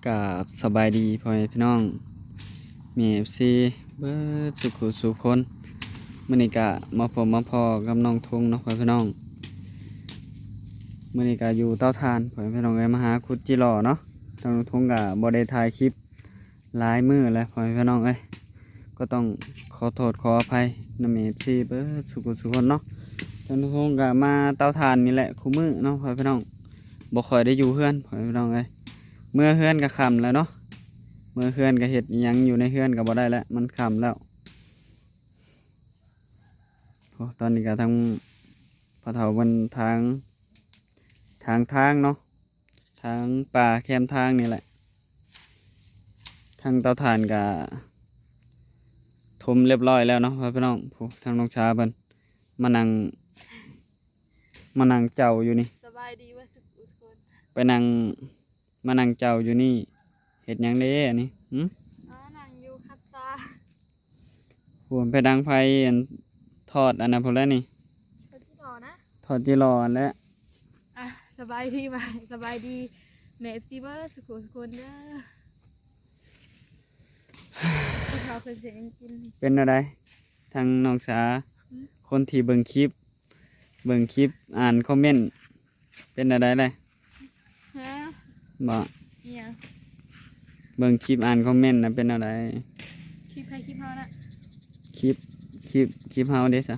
ກາບສະບາຍດີພໍ່ແມ່ພີ່ນ້ອງ ແມ່ເອັຟຊີເບິດສູ່ຜູ້ສູ່ຄົນ. ມື້ນີ້ກະມາພົບມາພໍ້ກັບນ້ອງທຸງເນາະພໍ່ແມ່ພີ່ນ້ອງ. ມື້ນີ້ກະຢູ່ເຕົາຖ່ານພໍ່ແມ່ພີ່ນ້ອງເອີຍ ມາຫາຂຸດຈີຫຼໍ່ເນາະ. ທາງນ້ອງທຸງກະບໍ່ໄດ້ຖ່າຍຄລິບ ຫຼາຍມື້ແລ້ວພໍ່ແມ່ພີ່ນ້ອງເອີຍ, ກໍຕ້ອງຂໍໂທດຂໍອະໄພນຳເອັຟຊີເບິດສູ່ຜູ້ສູ່ຄົນເນາະ. ທາງນ້ອງທຸງກະມາເຕົາຖ່ານນີ້ແຫຼະຄູ່ມື້ເນາະພໍ່ແມ່ພີ່ນ້ອງ, ບໍ່ຄ່ອຍໄດ້ຢູ່ເຮືອນພໍ່ແມ່ພີ່ນ້ອງເອີຍ. ເມືອເຮືອນກະຄ່ຳແລ້ວເນາະ, ເມືອເຮືອນກະເຮັດອີ່ຫຍັງຢູ່ໃນເຮືອນກະບໍ່ໄດ້ແລ້ວ ມັນຄ່ຳແລ້ວ. ໂອ້ ຕອນນີ້ກະທາງພໍ່ເຖົ້າເພິ່ນຖາງ ຖາງທາງເນາະ. ທາງປ່າແຄມທາງນີ້ແຫຼະ, ທາງເຕົາຖ່ານກະຖົມລຽບຮ້ອຍແລ້ວເນາະພໍ່ແມ່ພີ່ນ້ອງ. ຜູ້ ທາງນ້ອງຊາເພິ່ນມານັ່ງ ມານັ່ງເຈົ້າຢູ່ນີ້. ສະບາຍດີເບິດສູ່ຜູ້ສູ່ຄົນ. ໄປນັ່ງ ມານັ່ງເຈົ້າຢູ່ນີ້ເຮັດຫຍັງເດ້ອັນນີ້? ຫື? ມານັ່ງຢູ່ຂັດຕາ. ໂອ້ ໄປດັງໄຟອັນທອດອັນນັ້ນພຸ້ນແຫຼະນີ້, ທອດຈີ່ຫຼໍ່ນະ, ທອດຈີ່ຫຼໍ່ຫັ້ນແຫຼະ. ອ່ະ ສະບາຍດີ ສະບາຍດີແມ່ເອັຟຊີເບິດສູ່ຜູ້ສູ່ຄົນເດີ. ເຂົາເພິ່ນຊິກິນ. ເປັນແນວໃດທາງນ້ອງສາ? ຫື? ຄົນທີ່ເບິ່ງຄລິບ ເບິ່ງຄລິບ ອ່ານຄອມເມັນ ເປັນແນວໃດແລະ? ຮະ? ບໍ່ ອີ່ຫຍັງ? ເບິ່ງຄລິບ ອ່ານຄອມເມັນນະ ເປັນແນວໃດ? ຄລິບໃຜ? ຄລິບເຮົານະ. ຄລິບ ຄລິບ ຄລິບເຮົາເດ້ຊະ.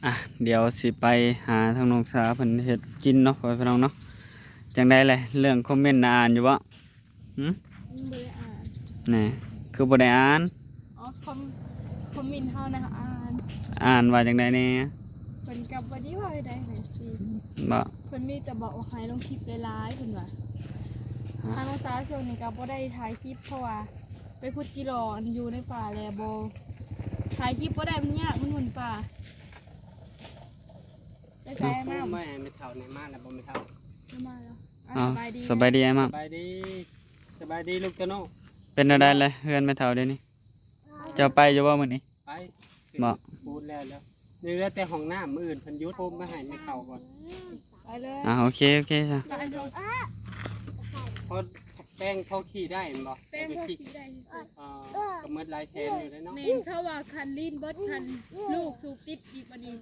ອ່ະ ດຽວຊິໄປຫາທາງນ້ອງສາເພິ່ນເຮັດກິນເນາະ ພໍ່ແມ່ພີ່ນ້ອງເນາະ. ຈັ່ງໃດແລະ ເລື່ອງຄອມເມັນນະ ອ່ານຢູ່ບໍ່? ຫື? ຍັງບໍ່ໄດ້ອ່ານ. ແນ່ ຄືບໍ່ໄດ້ອ່ານ? ອໍ ຄອມ ຄອມເມັນເຮົານະອ່ານ. ອ່ານວ່າຈັ່ງໃດແນ່? ເພິ່ນກໍບໍ່ໄດ້ວ່າໃດໃຫ້ຊິ. ບໍ່? ເພິ່ນມີແຕ່ບອກວ່າໃຫ້ລົງຄລິບຫຼາຍໆ ເພິ່ນວ່າ. ອ່າ ທາງນ້ອງສາຊ່ວງນີ້ກໍບໍ່ໄດ້ຖ່າຍຄລິບ ເພາະວ່າໄປຂຸດຈີ່ຫຼໍ່ຢູ່ໃນປ່າແລ້ວ ບໍ່ ຖ່າຍຄລິບບໍ່ໄດ້ ມັນຍາກ ມັນຫຸ່ນປ່າ. ໄປໃສອ້າຍມ້າ? ມາໃຫ້ແມ່ເຖົ້າແນ່ ມາແລ້ວບໍ່ແມ່ເຖົ້າ? ມາແລ້ວ. ອ້າວ ສະບາຍດີ ສະບາຍດີອ້າຍມ້າ. ສະບາຍດີ ສະບາຍດີລູກໂຕໂນ່. ເປັນແນວໃດແລະເຮືອນແມ່ເຖົ້າດຽວນີ້? ເຈົ້າໄປຢູ່ບໍ່ມື້ນີ້? ໄປ. ບໍ່? ປູນແລ້ວ ແລ້ວ ຍັງເຫຼືອແຕ່ຫ້ອງນ້ຳ ມື້ອື່ນເພິ່ນຢຸດ ໂຮມມາໃຫ້ແມ່ເຖົ້າກ່ອນ. ໄປເລີຍ. ອ່າ ໂອເຄ ໂອເຄຊະ. ໄປເລີຍ. ພໍແປງພໍຂີ່ໄດ້ແມ່ນບໍ່? ແປງພໍຂີ່ໄດ້ຊື່ໆ. ອໍ ກໍໝົດຫຼາຍແສນຢູ່ເດ້ເນາະ. ແມ່ນ ເຂົາວ່າຄັນລີ້ນເບິດ ຄັນລູກສູບຕິດອີກ ບັດນີ້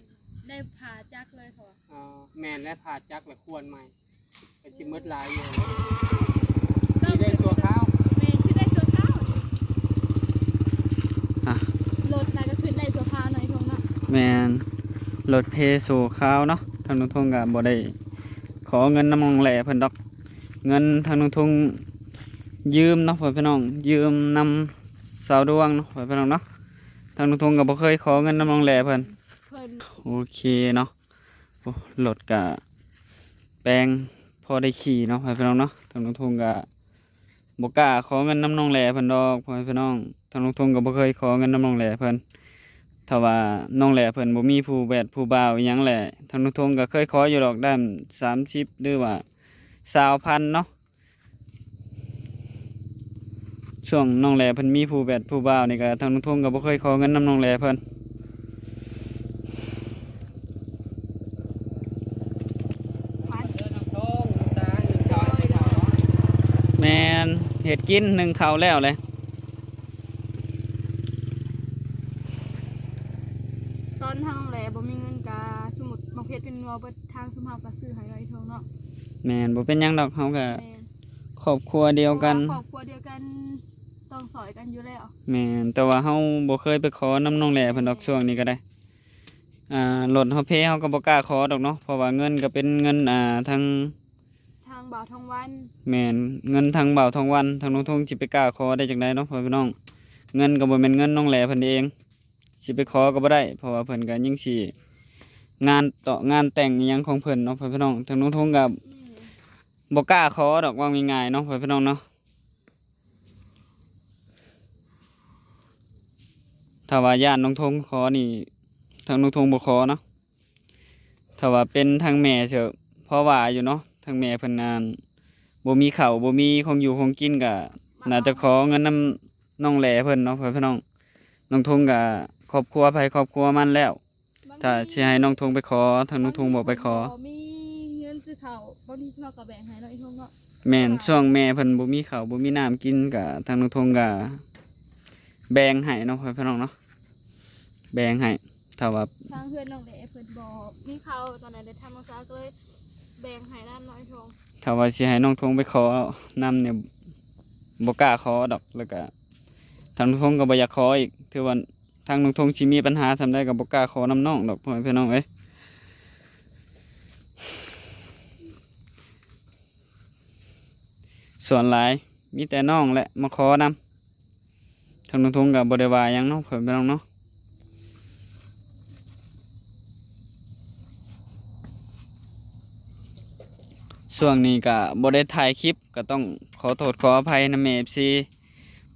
ໄດ້ຜ່າຈັກເລີຍເຂົາວ່າ. ອໍ ແມ່ນແລ້ວ ຜ່າຈັກແລ້ວຄວນໃໝ່ ກໍຊິໝົດຫຼາຍຢູ່. ຊິໄດ້ຊົ່ວຄາວ. ແມ່ນ ຊິໄດ້ຊົ່ວຄາວ. ອ່ະ ລົດນະກໍຂຶ້ນໄດ້ຊົ່ວຄາວໜ້ອຍທົ່ງເນາະ. ແມ່ນ ລົດເພຊົ່ວຄາວເນາະ. ທາງນ້ອງທົ່ງກໍບໍ່ໄດ້ຂໍເງິນນຳນ້ອງແຫຼເພິ່ນດອກ, ເງິນທາງນ້ອງທົ່ງຢືມເນາະ ພໍ່ແມ່ພີ່ນ້ອງ, ຢືມນຳສາວດວງເນາະ ພໍ່ແມ່ພີ່ນ້ອງເນາະ. ທາງນ້ອງທົ່ງກໍບໍ່ເຄີຍຂໍເງິນນຳນ້ອງແຫຼເພິ່ນ. ເພິ່ນ ໂອເຄເນາະ. ໂອ້ ລົດກະແປງພໍໄດ້ຂີ່ເນາະ ພໍ່ແມ່ພີ່ນ້ອງເນາະ. ທາງນ້ອງທົ່ງກະບໍ່ກ້າຂໍເງິນນຳນ້ອງແຫຼເພິ່ນດອກ ພໍ່ແມ່ພີ່ນ້ອງ. ທາງນ້ອງທົ່ງກະບໍ່ເຄີຍຂໍເງິນນຳນ້ອງແຫຼເພິ່ນ. ຖ້າວ່ານ້ອງແຫຼເພິ່ນບໍ່ມີຜູ້ແວດຜູ້ບ່າວອີ່ຫຍັງແຫຼະ ທາງນ້ອງທົ່ງກະເຄີຍຂໍຢູ່ດອກ ດ້າມສາມສິບ ຫຼືວ່າຊາວພັນເນາະ. ຊ່ວງນ້ອງແຫຼເພິ່ນມີຜູ້ແວດຜູ້ບ່າວນີ້ກະ ທາງນ້ອງທົ່ງກະບໍ່ເຄີຍຂໍເງິນນຳນ້ອງແຫຼເພິ່ນ. ແມ່ນ ເຮັດກິນ ໜຶ້ງເຂົ້າແລ້ວແຫຼະ. ຕອນທາງນ້ອງແຫຼບໍ່ມີເງິນກະ ສົມມຸດໝາກເຜັດເປັນໜັວເບິດ ທາງຊຸມເຮົາກະຊື້ໃຫ້ໄວ້ເຖິງເນາະ. ແມ່ນ ບໍ່ເປັນຫຍັງດອກ ເຮົາກະ ແມ່ນ ຄອບຄົວດຽວກັນ ເພາະວ່າຄອບຄົວດຽວກັນ ຕ້ອງຊ່ອຍກັນຢູ່ແລ້ວ. ແມ່ນ ແຕ່ວ່າເຮົາບໍ່ເຄີຍໄປຂໍນຳນ້ອງແຫຼເພິ່ນດອກ. ແມ່ນ ຊ່ວງນີ້ກໍໄດ້ ອ່າ ລົດເຮົາເພ ເຮົາກໍບໍ່ກ້າຂໍດອກເນາະ ເພາະວ່າເງິນກໍເປັນເງິນ ອ່າ ທາງ ທາງບ່າວທອງວັນ. ແມ່ນ ເງິນທາງບ່າວທອງວັນ ທາງນ້ອງທົ່ງຊິໄປກ້າຂໍໄດ້ຈັ່ງໃດເນາະ ພໍ່ແມ່ພີ່ນ້ອງ. ເງິນກໍບໍ່ແມ່ນເງິນນ້ອງແຫຼເພິ່ນເອງ. ຊິໄປຂໍກໍບໍ່ໄດ້ ເພາະວ່າເພິ່ນກໍຍັງຊິ ງານເຕາະງານແຕ່ງອີ່ຫຍັງຂອງເພິ່ນເນາະ ພໍ່ແມ່ພີ່ນ້ອງ. ທາງນ້ອງທົ່ງກໍ ອືມ ບໍ່ກ້າຂໍດອກ ເວົ້າງ່າຍໆເນາະ ພໍ່ແມ່ພີ່ນ້ອງເນາະ. ຖ້າວ່າຢ້ານນ້ອງທົ່ງຂໍນີ້ ທາງນ້ອງທົ່ງບໍ່ຂໍເນາະ. ຖ້າວ່າເປັນທາງແມ່ເສີ ພໍວ່າຢູ່ເນາະ, ທາງແມ່ເພິ່ນນັ້ນ ບໍ່ມີເຂົ້າ ບໍ່ມີຂອງຢູ່ຂອງກິນ ກະໜ້າຈະຂໍເງິນນຳນ້ອງແຫຼເພິ່ນເນາະ ພໍ່ແມ່ພີ່ນ້ອງ. ນ້ອງທົ່ງກະຄອບຄົວໃຜຄອບຄົວມັນແລ້ວ. ຖ້າຊິໃຫ້ນ້ອງທົ່ງໄປຂໍ ທາງນ້ອງທົ່ງບໍ່ໄປຂໍ. ບາງທີເພິ່ນບໍ່ມີເງິນຊື້ເຂົ້າ ບາງທີເຮົາກໍແບ່ງໃຫ້ເນາະ ອີ່ທົ່ງເນາະ. ແມ່ນ ຊ່ວງແມ່ເພິ່ນບໍ່ມີເຂົ້າບໍ່ມີນ້ຳກິນ ກະທາງນ້ອງທົງກະແບ່ງໃຫ້ເນາະ ພໍ່ແມ່ພີ່ນ້ອງເນາະ ແບ່ງໃຫ້. ຖ້າວ່າທາງເຮືອນນ້ອງແຫຼເພິ່ນບໍ່ມີເຂົ້າຕອນນັ້ນເດ້ ທາງນ້ອງສາກໍເລີຍແບ່ງໃຫ້ນຳນ້ອງທົງ. ຖ້າວ່າຊິໃຫ້ນ້ອງທົງໄປຂໍນຳນີ້ ບໍ່ກ້າຂໍດອກ ແລ້ວກະທາງນ້ອງທົງກໍບໍ່ຢາກຂໍອີກ ຖືວ່າ ທາງນ້ອງທົງຊິມີບັນຫາສ່ຳໃດກໍບໍ່ກ້າຂໍນຳນ້ອງດອກ ພໍ່ແມ່ພີ່ນ້ອງເອີຍ. ສ່ວນຫຼາຍມີແຕ່ນ້ອງແຫຼະມາຂໍນຳ ທາງນ້ອງທົງກໍບໍ່ໄດ້ວ່າຫຍັງເນາະ ພໍ່ແມ່ພີ່ນ້ອງເນາະ. ຊ່ວງນີ້ກໍບໍ່ໄດ້ຖ່າຍຄລິບ ກໍຕ້ອງຂໍໂທດຂໍອະໄພນຳແມ່ເອັຟຊີ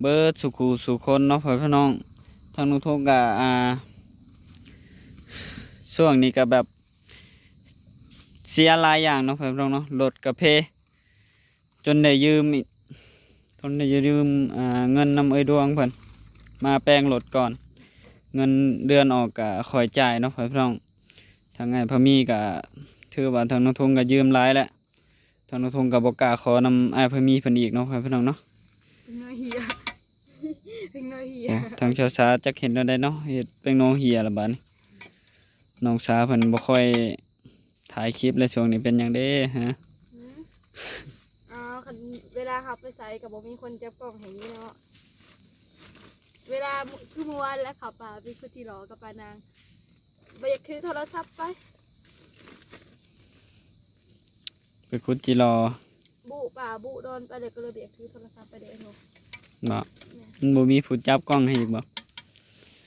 ເບິດສູ່ຄູ່ສູ່ຄົນເນາະ ພໍ່ແມ່ພີ່ນ້ອງ. ທາງນ້ອງທົງກະ ອ່າ ຊ່ວງນີ້ກະແບບເສຍຫຼາຍຢ່າງເນາະ ພໍ່ແມ່ພີ່ນ້ອງເນາະ ລົດກະເພ ຈົນໄດ້ຢືມອີກ ຈົນໄດ້ຢືມ ອ່າ ເງິນນຳເອື້ອຍດວງເພິ່ນມາແປງລົດກ່ອນ ເງິນເດືອນອອກກະຄ່ອຍຈ່າຍເນາະ ພໍ່ແມ່ພີ່ນ້ອງ. ທາງອ້າຍພາມີກະ ຖືວ່າທາງນ້ອງທົງກະຢືມຫຼາຍແຫຼະ ທາງນ້ອງທົງກໍບໍ່ກ້າຂໍນຳອ້າຍພາມີເພິ່ນອີກເນາະ ພໍ່ແມ່ພີ່ນ້ອງເນາະ. ເດັກນ້ອຍເຫຍ ເດັກນ້ອຍເຫຍ. ໂອ້ ທາງສາວສາຈັກເຮັດແນວໃດເນາະ ເຮັດແປ້ງນ້ອງເຫຍລະບາດນີ້. ນ້ອງສາເພິ່ນບໍ່ຄ່ອຍຖ່າຍຄລິບແລ້ວ ຊ່ວງນີ້ເປັນຫຍັງເດ້ຮະ? ຫືມ? ອໍ ຄັນເວລາເຮົາໄປໃສກໍບໍ່ມີຄົນຈັບກ້ອງໃຫ້ນີ້ເນາະ. ເວລາ ຄືມື້ວານແຫຼະ ເຂົ້າປ່າໄປຂຸດຈີ່ຫຼໍ່ກັບປ້ານາງ ບໍ່ຢາກຖືໂທລະສັບໄປ ໄປຂຸດຈີ່ຫຼໍ່ ບຸປ່າບຸດອນໄປ ແລ້ວກໍເລີຍບໍ່ຢາກຖືໂທລະສັບໄປເດ້ເນາະ. ບໍ່ ແມ່ນ ມັນບໍ່ມີຜູ້ຈັບກ້ອງໃຫ້ອີກບໍ່?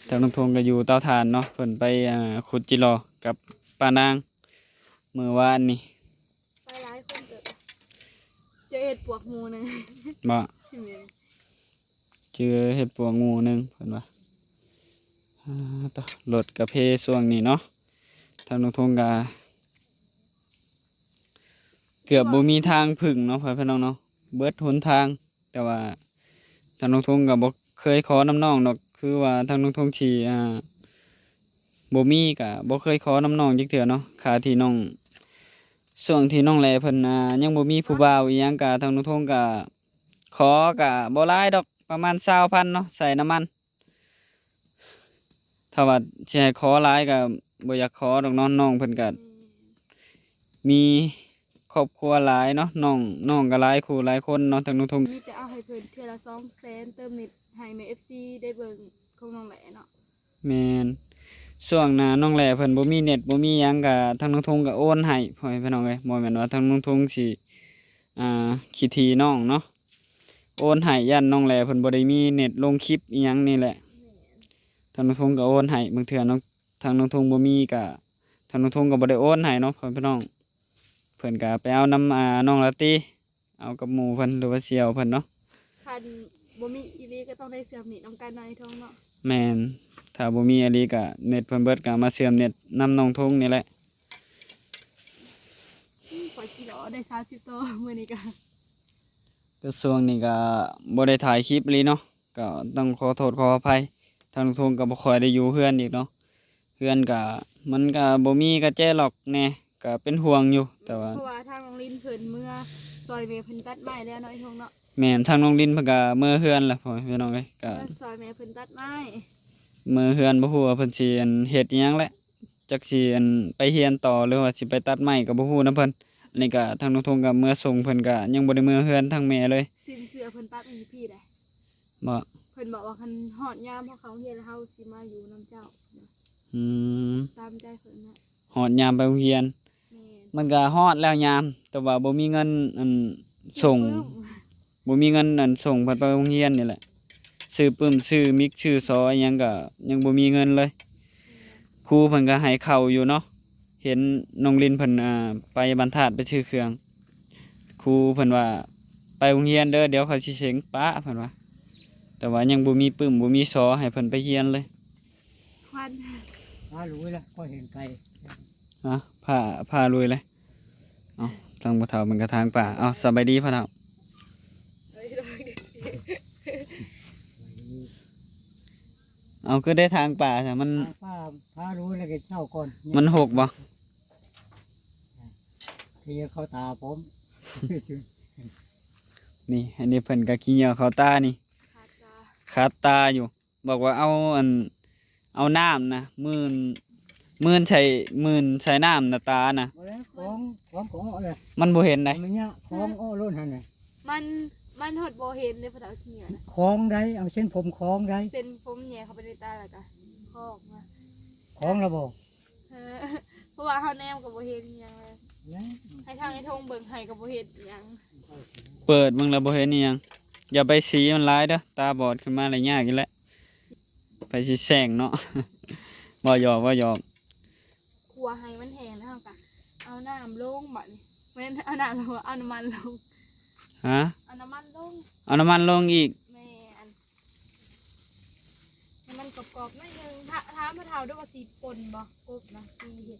ທາງນ້ອງທົງກໍຢູ່ເຕົາຖ່ານເນາະ ເພິ່ນໄປ ອ່າ ຂຸດຈີ່ຫຼໍ່ກັບປ້ານາງມື້ວານນີ້ ໄປຫຼາຍຄົນເຕີບ ເຈີເຫັດປວກໝູ່ໜຶ່ງ. ບໍ່? ແມ່ນ. ເຈີເຫັດປວກໝູ່ໜຶ່ງ ເພິ່ນວ່າ. ອ່າ ໂຕ ລົດກະເພຊ່ວງນີ້ເນາະ ທາງນ້ອງທົງກະເກືອບບໍ່ມີທາງເພິ່ງເນາະ ພໍ່ແມ່ພີ່ນ້ອງເນາະ ເບິດຫົນທາງ. ແຕ່ວ່າທາງນ້ອງທົງກະບໍ່ເຄີຍຂໍນຳນ້ອງດອກ ຄືວ່າທາງນ້ອງທົງຊິ ອ່າ ບໍ່ມີກະບໍ່ເຄີຍຂໍນຳນ້ອງຈັກເທື່ອເນາະ. ຄ່າທີ່ນ້ອງ ຊ່ວງທີ່ນ້ອງແຫຼເພິ່ນ ອ່າ ຍັງບໍ່ມີຜູ້ບ່າວອີ່ຫຍັງ ກະທາງນ້ອງທົງກະຂໍກະບໍ່ຫຼາຍດອກ ປະມານຊາວພັນເນາະ ໃສ່ນ້ຳມັນ. ຖ້າວ່າຊິໃຫ້ຂໍຫຼາຍກໍບໍ່ຢາກຂໍດອກເນາະ ນ້ອງເພິ່ນກໍ ແມ່ນ ມີຄອບຄົວຫຼາຍເນາະ ນ້ອງ ນ້ອງກໍຫຼາຍຄູ່ຫຼາຍຄົນເນາະ ທາງນ້ອງທົງ. ມີແຕ່ເອົາໃຫ້ເພິ່ນເທື່ອລະສອງແສນ ເຕີມເນັດໃຫ້ແມ່ເອັຟຊີໄດ້ເບິ່ງຂອງນ້ອງແຫຼເນາະ. ແມ່ນ ຊ່ວງໜ້ານ້ອງແຫຼເພິ່ນບໍ່ມີເນັດບໍ່ມີຫຍັງ ກໍທາງນ້ອງທົງກໍໂອນໃຫ້ ພໍ່ແມ່ພີ່ນ້ອງເອີຍ. ບໍ່ແມ່ນວ່າທາງນ້ອງທົງຊິ ອ່າ ຂີ້ຖີ່ນ້ອງເນາະ ໂອນໃຫ້ ຢ້ານນ້ອງແຫຼເພິ່ນບໍ່ໄດ້ມີເນັດລົງຄລິບອີ່ຫຍັງນີ້ແຫຼະ. ແມ່ນ ທາງນ້ອງທົງກໍໂອນໃຫ້ ບາງເທື່ອນ້ອງ ທາງນ້ອງທົງບໍ່ມີກໍ ທາງນ້ອງທົງກໍບໍ່ໄດ້ໂອນໃຫ້ເນາະ ພໍ່ແມ່ພີ່ນ້ອງ. ເພິ່ນກໍໄປເອົານຳ ອ່າ ນ້ອງລາຕີ ເອົາກັບໝູ່ເພິ່ນ ຫຼືວ່າສ່ຽວເພິ່ນເນາະ. ຄັນບໍ່ມີອີ່ຫຼີກໍຕ້ອງໄດ້ເຊື່ອມເນັດນຳກັນເນາະ ໄອ້ທົງເນາະ. ແມ່ນ ຖ້າບໍ່ມີອີ່ຫຼີກໍເນັດເພິ່ນເບິດ ກໍເອົາມາເຊື່ອມເນັດນຳນ້ອງທົງນີ້ແຫຼະ. ອືມ ຂ້ອຍກິນແລ້ວໄດ້ສາມສິບຕໍ່ມື້ນີ້ກະ ແຕ່ຊ່ວງນີ້ກະບໍ່ໄດ້ຖ່າຍຄລິບອີ່ຫຼີເນາະ ກະຕ້ອງຂໍໂທດຂໍອະໄພ. ທາງລຸງທົງກະບໍ່ຄ່ອຍໄດ້ຢູ່ເຮືອນອີກເນາະ ເຮືອນກະ ມັນກະບໍ່ມີກະແຈລັອກແດ່ ກະເປັນຫ່ວງຢູ່ ແຕ່ວ່າ ເພາະວ່າທາງນ້ອງລິນເພິ່ນເມືອຊ່ອຍແມ່ເພິ່ນຕັດໄມ້ແລ້ວເນາະ ໄອ້ທົງເນາະ. ແມ່ນ ທາງນ້ອງລິນເພິ່ນກະເມືອເຮືອນແລ້ວ ພໍ່ແມ່ພີ່ນ້ອງເອີຍ ກະ ເມືອຊ່ອຍແມ່ເພິ່ນຕັດໄມ້ ເມືອເຮືອນ ບໍ່ຮູ້ວ່າເພິ່ນຊິ ອັນ ເຮັດອີ່ຫຍັງແຫຼະ. ຈັກຊິ ອັນ ໄປຮຽນຕໍ່ ຫຼືວ່າຊິໄປຕັດໄມ້ກໍບໍ່ຮູ້ນຳເພິ່ນ. ອັນນີ້ກະທາງລຸງທົງກະເມືອສົ່ງເພິ່ນ ກະຍັງບໍ່ໄດ້ເມືອເຮືອນທາງແມ່ເລີຍ. ສິ້ນເຊື່ອເພິ່ນປັກຢູ່ພີ້ໃດ໋. ບໍ່ ເພິ່ນບອກວ່າຄັນຮອດຍາມເຮົາເຂົ້າຮຽນແລ້ວ ເຮົາຊິມາຢູ່ນຳເຈົ້າ. ອືມ ຕາມໃຈເພິ່ນນະ ຮອດຍາມໄປໂຮງຮຽນ. ແມ່ນ ມັນກະຮອດແລ້ວຍາມ ແຕ່ວ່າບໍ່ມີເງິນ ອັນ ສົ່ງ ບໍ່ມີເງິນ ອັນ ສົ່ງເພິ່ນໄປໂຮງຮຽນນີ້ແຫຼະ ຊື້ປຶ້ມ ຊື້ມິກ ຊື້ສໍອີ່ຫຍັງກະຍັງບໍ່ມີເງິນເລີຍ. ຄູເພິ່ນກະໃຫ້ເຂົ້າຢູ່ເນາະ ເຫັນນ້ອງລິນເພິ່ນ ອ່າ ໄປບ້ານທາດໄປຊື້ເຄື່ອງ ຄູເພິ່ນວ່າ ໄປໂຮງຮຽນເດີ ດຽວຂ້ອຍຊິເສັງປະ ເພິ່ນວ່າ ແຕ່ວ່າຍັງບໍ່ມີປຶ້ມ ບໍ່ມີສໍໃຫ້ເພິ່ນໄປຮຽນເລີຍ. ຄວັນ ພາລຸຍລະ ກໍເຫັນໄກ ຮະ ພາ ພາລຸຍເລີຍ. ເອົ້າ ທາງພໍ່ເຖົ້າເພິ່ນກະທາງປ່າ. ເອົ້າ ສະບາຍດີພໍ່ເຖົ້າ. ເອົາ ຄືໄດ້ທາງປ່າຊະ ມັນ ທາງປ່າ ພາລຸຍແລ້ວກໍເຊົ້າກ່ອນ ມັນຫົກບໍ່? ທີ່ເຂົ້າຕາພ້ອມ. ນີ້ ອັນນີ້ເພິ່ນກໍຂີ້ເຫຍື້ອເຂົ້າຕານີ້ ຄາດຕາ ຄາດຕາຢູ່. ບອກວ່າເອົາອັນ ເອົານ້ຳນະ ມື່ນ ມື່ນໃສ່ ມື່ນໃສ່ນ້ຳນະຕານະ ບໍ່ແລ້ວ ຂອງ ຂອງກໍເອົາແຫຼະ ມັນບໍ່ເຫັນໃດ໋ ມັນຍາກ ຂອງເອົາໂລດຫັ້ນນະ ມັນ ມັນຮອດບໍ່ເຫັນເດ້ ພະເຖົ້າເຖົ້ານະ ຂອງໃດ ເອົາເສັ້ນຜົມຂອງໃດ ເສັ້ນຜົມແຫຍ່ເຂົ້າໄປໃນຕາ ແລ້ວກໍຂອງມາ ຂອງລະບໍ່ ເອີ ເພາະວ່າເຮົາແນມກໍບໍ່ເຫັນອີ່ຫຍັງເລີຍ ແມ່ນ ໃຫ້ທາງໄອ້ທົງເບິ່ງໃຫ້ກໍບໍ່ເຫັນອີ່ຫຍັງ ເປີດເບິ່ງແລ້ວບໍ່ເຫັນອີ່ຫຍັງ. ຢ່າໄປສີມັນຫຼາຍເດີ ຕາບອດຂຶ້ນມາແລ້ວຍາກອີກແຫຼະ ໃຜຊິແຊງເນາະ ເວົ້າຫຍອກ ເວົ້າຫຍອກ. ຂົ້ວໃຫ້ມັນແຫ້ງແລ້ວເຮົາກໍເອົານ້ຳລົງ ບາດນີ້ ແມ່ນ ເອົານ້ຳລົງ ເອົານ້ຳມັນລົງ ຮະ ເອົານ້ຳມັນລົງ ເອົານ້ຳມັນລົງອີກ ແມ່ນ ໃຫ້ມັນກອບໆໜ້ອຍໜຶ່ງ ຖາມ ຖາມພໍ່ເຖົ້າເດີວ່າຊິປົ່ນບໍ່ ກົບນະ ຊິເຮັດ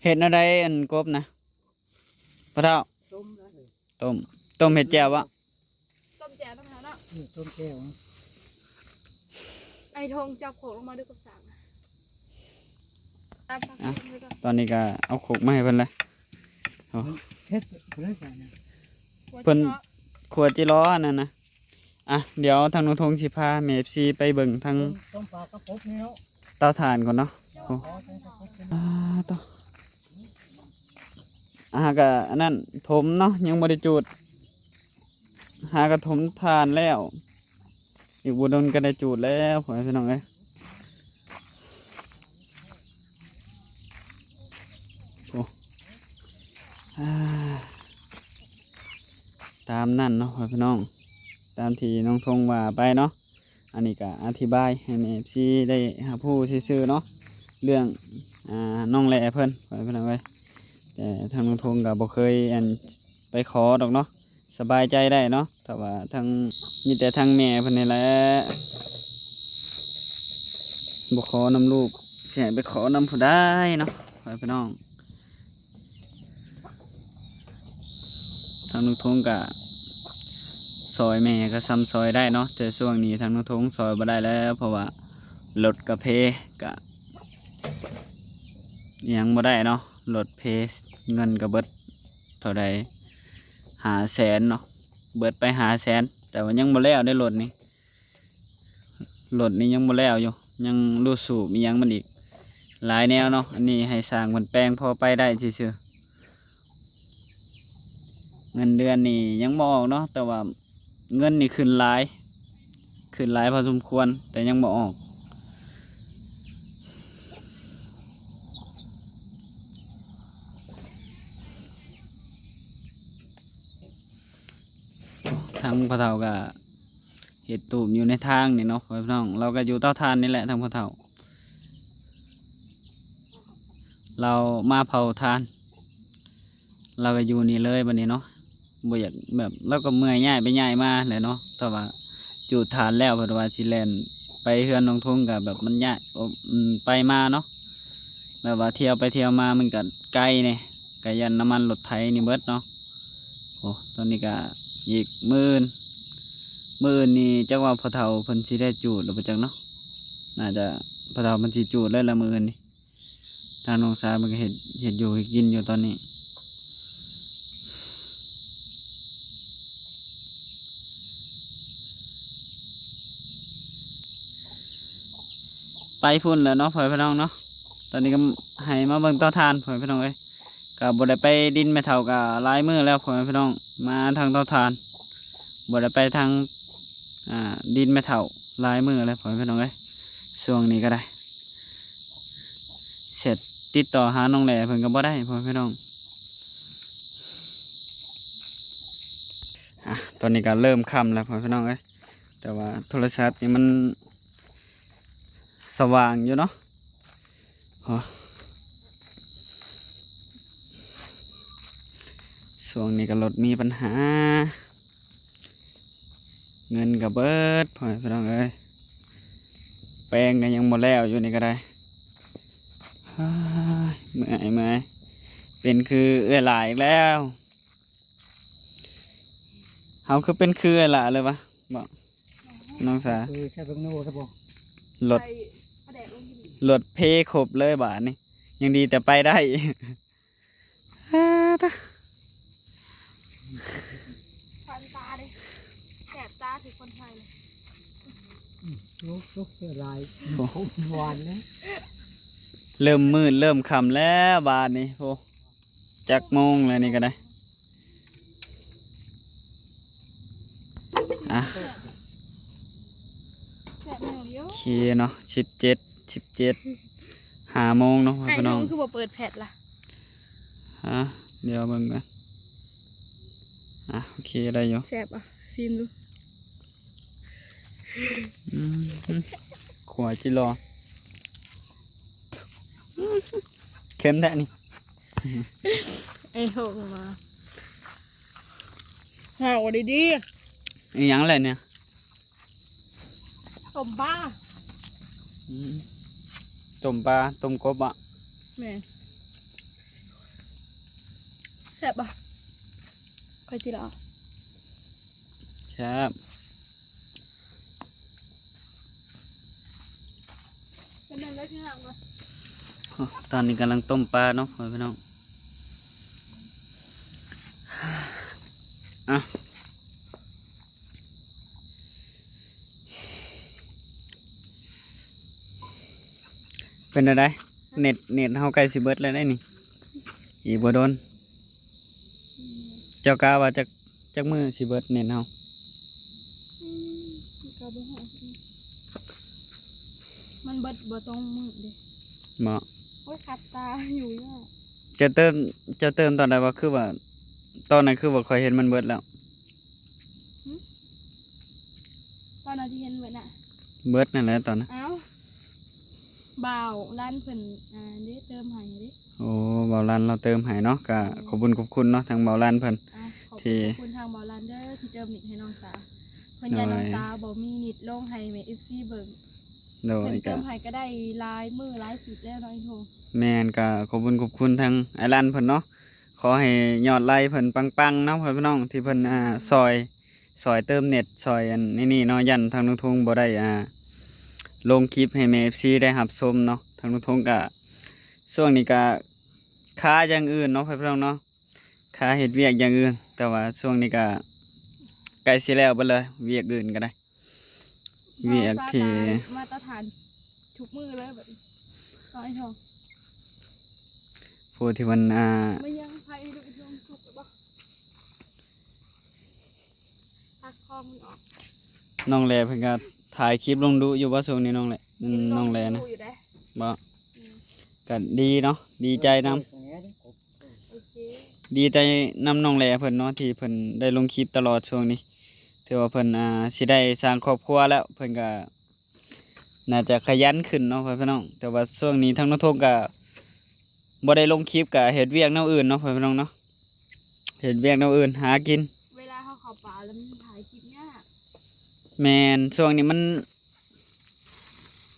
ເຮັດແນວໃດອັນກົບນະ ພໍ່ເຖົ້າ? ຕົ້ມນະ ຕົ້ມ ຕົ້ມເຮັດແຈ່ວບໍ່? ຕົ້ມແຈ່ວນຳເຮົາເນາະ ອືມ ຕົ້ມແຈ່ວ ໄອ້ທົງຈັບໂຄກລົງມາດູກັບສາກ ຕອນນີ້ກໍເອົາໂຄກມາໃຫ້ເພິ່ນແລ້ວ ເຮັດເພິ່ນ ເພິ່ນ ຂົວຈິລໍອັນນັ້ນນະ. ອ່ະ ດຽວທາງນ້ອງທົງຊິພາແມ່ເອັຟຊີໄປເບິ່ງທາງ ຕົ້ມປາກະປົບນີ້ເນາະ ເຕົາຖ່ານກ່ອນເນາະ. ໂອ້ ອ່າ ໂຕ ຫາກະອັນນັ້ນຖົມເນາະ ຍັງບໍ່ໄດ້ຈູດ ຫາກະຖົມຖ່ານແລ້ວ ອີກບໍ່ດົນກໍໄດ້ຈູດແລ້ວ ພໍ່ແມ່ພີ່ນ້ອງເອີຍ. ໂອ້ ອ່າ ຕາມນັ້ນເນາະ ພໍ່ແມ່ພີ່ນ້ອງ ຕາມທີ່ນ້ອງທົງວ່າໄປເນາະ. ອັນນີ້ກໍອະທິບາຍໃຫ້ແມ່ເອັຟຊີໄດ້ຮັບຮູ້ຊື່ໆເນາະ ເລື່ອງ ອ່າ ນ້ອງແຫຼເພິ່ນ ພໍ່ແມ່ພີ່ນ້ອງເອີຍ. ແຕ່ທາງນ້ອງທົງກໍບໍ່ເຄີຍ ອັນ ໄປຂໍດອກເນາະ ສະບາຍໃຈໄດ້ເນາະ ແຕ່ວ່າທາງ ມີແຕ່ທາງແມ່ເພິ່ນນີ້ແຫຼະ ບໍ່ຂໍນຳລູກ ຊິໃຫ້ໄປຂໍນຳຜູ້ໃດເນາະ ພໍ່ແມ່ພີ່ນ້ອງ. ທາງນ້ອງທົງກະຊ່ອຍແມ່ກໍຊ່ຳຊ່ອຍໄດ້ເນາະ ແຕ່ຊ່ວງນີ້ທາງນ້ອງທົງຊ່ອຍບໍ່ໄດ້ແລ້ວ ເພາະວ່າລົດກະເພ ກະຍັງບໍ່ໄດ້ເນາະ ລົດເພ ເງິນກະເບິດເທົ່າໃດ ຫ້າແສນເນາະ ເບິດໄປຫ້າແສນ ແຕ່ວ່າຍັງບໍ່ແລ້ວເດ້ລົດນີ້. ລົດນີ້ຍັງບໍ່ແລ້ວຢູ່ ຍັງຮູດສູບອີ່ຫຍັງມັນອີກຫຼາຍແນວເນາະ. ອັນນີ້ໃຫ້ຊ່າງເພິ່ນແປງພໍໄປໄດ້ຊື່ໆ. ເງິນເດືອນນີ້ຍັງບໍ່ອອກເນາະ ແຕ່ວ່າເງິນນີ້ຂຶ້ນຫຼາຍ ຂຶ້ນຫຼາຍພໍສົມຄວນ ແຕ່ຍັງບໍ່ອອກ. ທາງພໍ່ເຖົ້າກໍ ເຮັດຕູບຢູ່ໃນທາງນີ້ເນາະ ພໍ່ແມ່ພີ່ນ້ອງ. ລາວກໍຢູ່ເຕົາຖ່ານນີ້ແຫຼະ ທາງພໍ່ເຖົ້າ ລາວມາເຜົາຖ່ານ ລາວກໍຢູ່ນີ້ເລີຍບັດນີ້ເນາະ. ບໍ່ຢາກແບບ ລາວກໍເມື່ອຍຍ້າຍໄປຍ້າຍມາແຫຼະເນາະ ແຕ່ວ່າຈູດຖ່ານແລ້ວ ເພິ່ນວ່າຊິແລ່ນໄປເຮືອນນ້ອງທົງ ກໍແບບມັນຍ້າຍ ໂອ ໄປມາເນາະ ແບບວ່າທ່ຽວໄປທ່ຽວມາມັນກໍໄກແດ່ ກໍຢ້ານນ້ຳມັນລົດໄຖນີ້ເບິດເນາະ. ໂອ້ ຕອນນີ້ກະອີກມື້ອື່ນ ມື້ອື່ນນີ້ຈັກວ່າພໍ່ເຖົ້າເພິ່ນຊິໄດ້ຈູດຫຼືບໍ່ຈັກເນາະ. ໜ້າຈະພໍ່ເຖົ້າເພິ່ນຊິຈູດເລີຍລະມື້ອື່ນນີ້. ທາງນ້ອງຊາຍເພິ່ນກໍເຮັດ ເຮັດຢູ່ເຮັດກິນຢູ່ຕອນນີ້. ໄປພຸ້ນແລ້ວເນາະ ພໍ່ແມ່ພີ່ນ້ອງເນາະ. ຕອນນີ້ກໍໃຫ້ມາເບິ່ງເຕົາຖ່ານ ພໍ່ແມ່ພີ່ນ້ອງເອີຍ. ກໍບໍ່ໄດ້ໄປດິນແມ່ເຖົ້າກໍຫຼາຍມື້ແລ້ວ ພໍ່ແມ່ພີ່ນ້ອງ. ມາທາງເຕົາຖ່ານ ບໍ່ໄດ້ໄປທາງ ອ່າ ດິນແມ່ເຖົ້າຫຼາຍມື້ແລ້ວ ພໍ່ແມ່ພີ່ນ້ອງເອີຍ. ຊ່ວງນີ້ກໍໄດ້ ເສດ ຕິດຕໍ່ຫານ້ອງແຫຼເພິ່ນກໍບໍ່ໄດ້ ພໍ່ແມ່ພີ່ນ້ອງ. ອ່ະ ຕອນນີ້ກໍເລີ່ມຄ່ຳແລ້ວ ພໍ່ແມ່ພີ່ນ້ອງເອີຍ. ແຕ່ວ່າໂທລະສັບນີ້ມັນສະຫວ່າງຢູ່ເນາະ. ໂອ້ ຊ່ວງນີ້ກໍລົດມີບັນຫາ ເງິນກໍເບິດ ພໍ່ແມ່ພີ່ນ້ອງເອີຍ. ແປງກໍຍັງບໍ່ແລ້ວຢູ່ນີ້ກໍໄດ້. ເຮີ້ຍ ເມື່ອຍ ເມື່ອຍ. ເປັນຄືເອື້ອຍຫຼ້າອີກແລ້ວ. ເຮົາຄືເປັນຄືອ້າຍຫຼ້າເລີຍວະ ເບາະ ນ້ອງສາ. ເອີ ໃສ່ເບິ່ງໂນຊະບໍ່ ລົດ ລົດເພຄົບເລີຍບາດນີ້. ຍັງດີແຕ່ໄປໄດ້. ເອີ ຕາ ພັນຕາເດ້. ໂອ້ ສຸກຫຼາຍ ຫວານເດ້. ເລີ່ມມືດເລີ່ມຄ່ຳແລ້ວບາດນີ້. ໂອ້ ຈັກໂມງແລ້ວນີ້ກໍໄດ້. ອ່ະ ແຊບຢູ່. ໂອເຄເນາະ ສິບເຈັດ ສິບເຈັດ ຫ້າໂມງເນາະ ອ້າຍ ພີ່ນ້ອງ. ຄືບໍ່ເປີດແຟດລະ? ຮະ ດຽວເບິ່ງກ່ອນ. ອ່ະ ໂອເຄ ໄດ້ຢູ່. ແຊບບໍ່? ຊີມດູ. ອືມ ຂົ້ວຈິລໍ ເຄັມແທ້ນີ້. ເອີ ໂທມາ ເຮົາດີໆ. ອີຫຍັງແຫຼະນີ້? ຕົ້ມປາ. ອືມ ຕົ້ມປາ ຕົ້ມກົບບໍ? ແມ່ນ. ແຊບບໍ່? ຂ້ອຍຊິລອງ. ແຊບ. ເປັນແນວໃດພີ່ນ້ອງ? ຕອນນີ້ກຳລັງຕົ້ມປາເນາະ ພໍ່ແມ່ພີ່ນ້ອງ. ອ່ະ ເປັນແນວໃດ? ເນັດ ເນັດເຮົາໃກ້ຊິເບິດແລ້ວເດ້ນີ້ ອີກບໍ່ດົນ. ເຈົ້າກະວ່າຈັກ ຈັກມື້ຊິເບິດເນັດເຮົາ? ອືມ ກໍບໍ່ຮູ້ຄືກັນ ມັນເບິດບໍ່ຕ້ອງມື້ເດ້. ບໍ່? ໂອ້ຍ ຂັດຕາຢູ່ເນາະ. ເຈົ້າເຕີມ ເຈົ້າເຕີມຕອນໃດວະ? ຄືວ່າຕອນນັ້ນຄືວ່າຂ້ອຍເຫັນມັນເບິດແລ້ວ. ຫຶ? ຕອນນັ້ນທີ່ເຫັນເບິດນະ? ເບິດນັ້ນແຫຼະຕອນນັ້ນ. ເອົ້າ ບ່າວລັນເພິ່ນ ອ່າ ເດ້ ເຕີມໃຫ້ເດ້. ໂອ້ ບ່າວລັນລາວເຕີມໃຫ້ເນາະ. ກະ ເອີ ຂອບບຸນຂອບຄຸນເນາະ ທາງບ່າວລັນເພິ່ນ ອ່າ ຂອບຄຸນ ທີ່ ຂອບຄຸນທາງບ່າວລັນເດີ ທີ່ເຕີມນິດໃຫ້ນ້ອງສາ. ເພິ່ນຢ້ານ ໂດຍ ນ້ອງສາບໍ່ມີນິດລົງໃຫ້ແມ່ເອັຟຊີເບິ່ງ. ໂດຍ ເພິ່ນເຕີມໃຫ້ກໍໄດ້ຫຼາຍມື້ຫຼາຍທິດແລ້ວເນາະ ໄອ້ໂທ. ແມ່ນ. ກະຂອບບຸນຂອບຄຸນທາງອ້າຍລັນເພິ່ນເນາະ. ຂໍໃຫ້ຍອດໄລເພິ່ນປັງໆເນາະ ພໍ່ແມ່ພີ່ນ້ອງ ທີ່ເພິ່ນ ອ່າ ຊ່ອຍ ຊ່ອຍເຕີມເນັດ ຊ່ອຍອັນນີ້ນີ້ເນາະ. ຢ້ານທາງນ້ອງທຸງບໍ່ໄດ້ ອ່າ ລົງຄລິບໃຫ້ແມ່ເອັຟຊີໄດ້ຮັບຊົມເນາະ. ທາງນ້ອງທຸງກະ ຊ່ວງນີ້ກະຄາຢ່າງອື່ນເນາະ ພໍ່ແມ່ພີ່ນ້ອງເນາະ ຄາເຮັດວຽກຢ່າງອື່ນ. ແຕ່ວ່າຊ່ວງນີ້ກະໃກ້ຊິແລ້ວເບິດເລີຍ ວຽກອື່ນກໍໄດ້. ວຽກທີ່ ມາດຕະຖານທຸກມື້ເລີຍບັດນີ້ ນ້ອຍທອງ. ຜູ້ທີ່ມັນ ອ່າ ມາຍັງໄຜລູກທອງສຸກແລ້ວບໍ່? ຕັກຄອງມັນອອກ. ນ້ອງແລເພິ່ນກໍຖ່າຍຄລິບລົງດຸຢູ່ບໍ່ຊ່ວງນີ້ ນ້ອງແລ? ອືມ ເຫັນລົງ ນ້ອງແລນະ ຢູ່ໄດ໋. ບໍ່? ອືມ ກໍດີເນາະ ດີໃຈນຳ. ໂອເຄ ດີໃຈນຳນ້ອງແລເພິ່ນເນາະ ທີ່ເພິ່ນໄດ້ລົງຄລິບຕະຫຼອດຊ່ວງນີ້. ຖືວ່າເພິ່ນ ອ່າ ຊິໄດ້ສ້າງຄອບຄົວແລ້ວ ເພິ່ນກໍໜ້າຈະຂະຫຍັນຂຶ້ນເນາະ ພໍ່ແມ່ພີ່ນ້ອງ. ແຕ່ວ່າຊ່ວງນີ້ທາງນ້ອງທົງກໍບໍ່ໄດ້ລົງຄລິບ ກໍເຮັດວຽກແນວອື່ນເນາະ ພໍ່ແມ່ພີ່ນ້ອງເນາະ ເຮັດວຽກແນວອື່ນ ຫາກິນ. ເວລາເຮົາເຂົ້າປ່າແລ້ວມັນຖ່າຍຄລິບຍາກ. ແມ່ນ ຊ່ວງນີ້ມັນ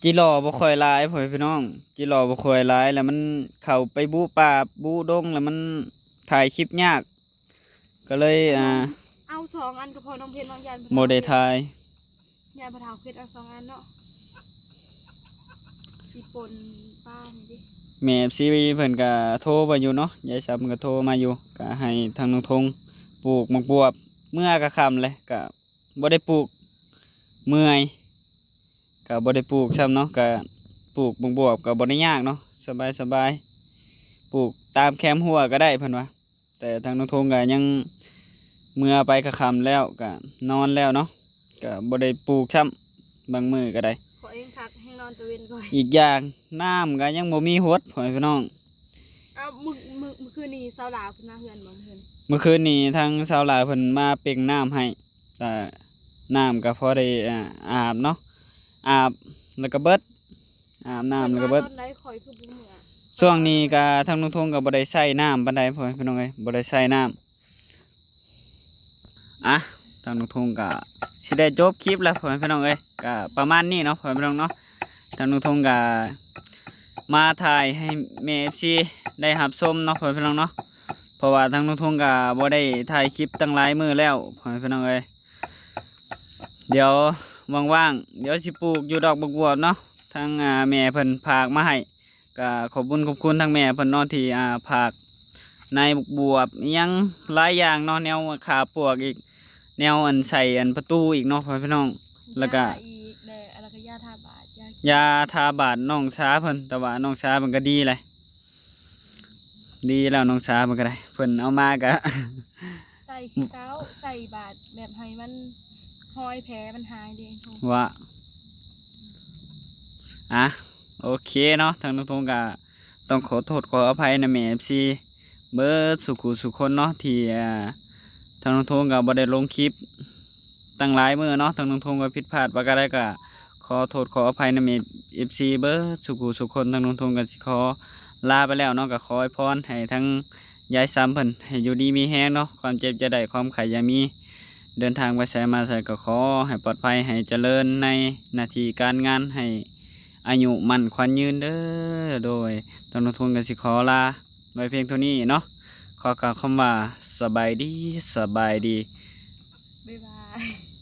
ຈິລໍບໍ່ຄ່ອຍຫຼາຍ ພໍ່ແມ່ພີ່ນ້ອງ ຈິລໍບໍ່ຄ່ອຍຫຼາຍ ແລ້ວມັນເຂົ້າໄປບຸປ່າບຸດົງ ແລ້ວມັນຖ່າຍຄລິບຍາກ ກໍເລີຍ ອ່າ ເອົາສອງອັນກໍພໍ ນ້ອງເພັດນ້ອງຢ້ານບໍ່ໄດ້ຖ່າຍ ຢ້ານພໍ່ເຖົ້າເພັດເອົາສອງອັນເນາະ ຊິປົ່ນປານີ້ເດ້. ແມ່ເອັຟຊີເພິ່ນກໍໂທມາຢູ່ເນາະ ຍາຍຊຳກໍໂທມາຢູ່ ກໍໃຫ້ທາງນ້ອງທົງປູກໝາກບວບ ເມື່ອກໍຄ່ຳແລ້ວ ກໍ ບໍ່ໄດ້ປູກ ເມື່ອຍ ກະບໍ່ໄດ້ປູກຊ້ຳເນາະ. ກະປູກບວບໆ ກະບໍ່ໄດ້ຍາກເນາະ ສະບາຍໆ ປູກຕາມແຄມຮົ້ວກະໄດ້ເພິ່ນວ່າ. ແຕ່ທາງນ້ອງທົງກະຍັງ ເມື່ອໄປກະຄ່ຳແລ້ວ ກະນອນແລ້ວເນາະ ກະບໍ່ໄດ້ປູກຊ້ຳ ບາງມື້ກະໄດ້. ຂ້ອຍເອງຄັກແຮງນອນຕາເວັນຂ້ອຍ ອີກຢ່າງນ້ຳກະຍັງບໍ່ມີຫົດ ພໍ່ແມ່ພີ່ນ້ອງ. ເອົາ ມື້ ມື້ ມື້ຄືນນີ້ສາວຫຼ້າເພິ່ນມາເຮືອນບໍ່? ມື້ຄືນນີ້ທາງສາວຫຼ້າເພິ່ນມາເປັ່ງນ້ຳໃຫ້ ແຕ່ນ້ຳກໍພໍໄດ້ ອາ ອາບເນາະ ອາບແລ້ວກໍເບິດ ອາບນ້ຳແລ້ວກໍເບິດ. ເພິ່ນວ່າຕອນໃດຂ້ອຍຄືບໍ່ເມືອ? ຊ່ວງນີ້ກໍທາງນ້ອງທົງກໍບໍ່ໄດ້ໃຊ້ນ້ຳປານໃດ ພໍ່ແມ່ພີ່ນ້ອງເອີຍ ບໍ່ໄດ້ໃຊ້ນ້ຳ. ອ່ະ ທາງນ້ອງທົງກໍຊິໄດ້ຈົບຄລິບແລ້ວ ພໍ່ແມ່ພີ່ນ້ອງເອີຍ. ກະປະມານນີ້ເນາະ ພໍ່ແມ່ພີ່ນ້ອງເນາະ. ທາງນ້ອງທົງກະມາຖ່າຍໃຫ້ແມ່ເອັຟຊີໄດ້ຮັບຊົມເນາະ ພໍ່ແມ່ພີ່ນ້ອງເນາະ. ເພາະວ່າທາງນ້ອງທົງກະບໍ່ໄດ້ຖ່າຍຄລິບຕັ້ງຫຼາຍມື້ແລ້ວ ພໍ່ແມ່ພີ່ນ້ອງເອີຍ. ດຽວວ່າງໆ ດຽວຊິປູກຢູ່ດອກບັກບວບເນາະ ທາງ ອ່າ ແມ່ເພິ່ນຝາກມາໃຫ້. ກະຂອບບຸນຂອບຄຸນທາງແມ່ເພິ່ນເນາະ ທີ່ ອ່າ ຝາກໃນບວບ ອີ່ຫຍັງຫຼາຍຢ່າງເນາະ ແນວຂ້າປວກອີກ ແນວອັນໃສ່ອັນປະຕູອີກເນາະ ພໍ່ແມ່ພີ່ນ້ອງ. ແລ້ວກະ ຢາອີກແຫຼະ ແລ້ວກະຢາທາບາດ ຢາ ຢາທາບາດນ້ອງຊາເພິ່ນ ແຕ່ວ່ານ້ອງຊາເພິ່ນກະດີແຫຼະ ດີແລ້ວນ້ອງຊາເພິ່ນກະໄດ້ ເພິ່ນເອົາມາກະ ໃສ່ຄືເກົ່າ ໃສ່ບາດແບບໃຫ້ມັນຮອຍແຜມັນຫາຍເດ້. ວ່າ ອ່ະ ໂອເຄເນາະ ທາງນ້ອງທົງກະຕ້ອງຂໍໂທດຂໍອະໄພນຳແມ່ເອັຟຊີເບິດສູ່ຄູ່ສູ່ຄົນເນາະ ທີ່ ອ່າ ທາງນ້ອງທົງກະບໍ່ໄດ້ລົງຄລິບຕັ້ງຫຼາຍມື້ເນາະ ທາງນ້ອງທົງກະຜິດພາດປະການໃດກະຂໍໂທດຂໍອະໄພນຳແມ່ເອັຟຊີເບິດສູ່ຄູ່ສູ່ຄົນ. ທາງນ້ອງທົງກະຊິຂໍລາໄປແລ້ວເນາະ ກະຂໍອວຍພອນໃຫ້ທາງ ຍາຍຊຳເພິ່ນໃຫ້ຢູ່ດີມີແຮງເນາະ ຄວາມເຈັບຢ່າໄດ້ ຄວາມໄຂ້ຢ່າມີ ເດີນທາງໄປໃສມາໃສກໍຂໍໃຫ້ປອດໄພ ໃຫ້ຈະເລີນໃນໜ້າທີ່ການງານ ໃຫ້ອາຍຸໝັ້ນຂວັນຍືນເດີ. ໂດຍ ທາງນ້ອງທົງກໍຊິຂໍລາໄວ້ພຽງເທົ່ານີ້ເນາະ ຂໍກ່າວຄຳວ່າສະບາຍດີ ສະບາຍດີ ບາຍບາຍ.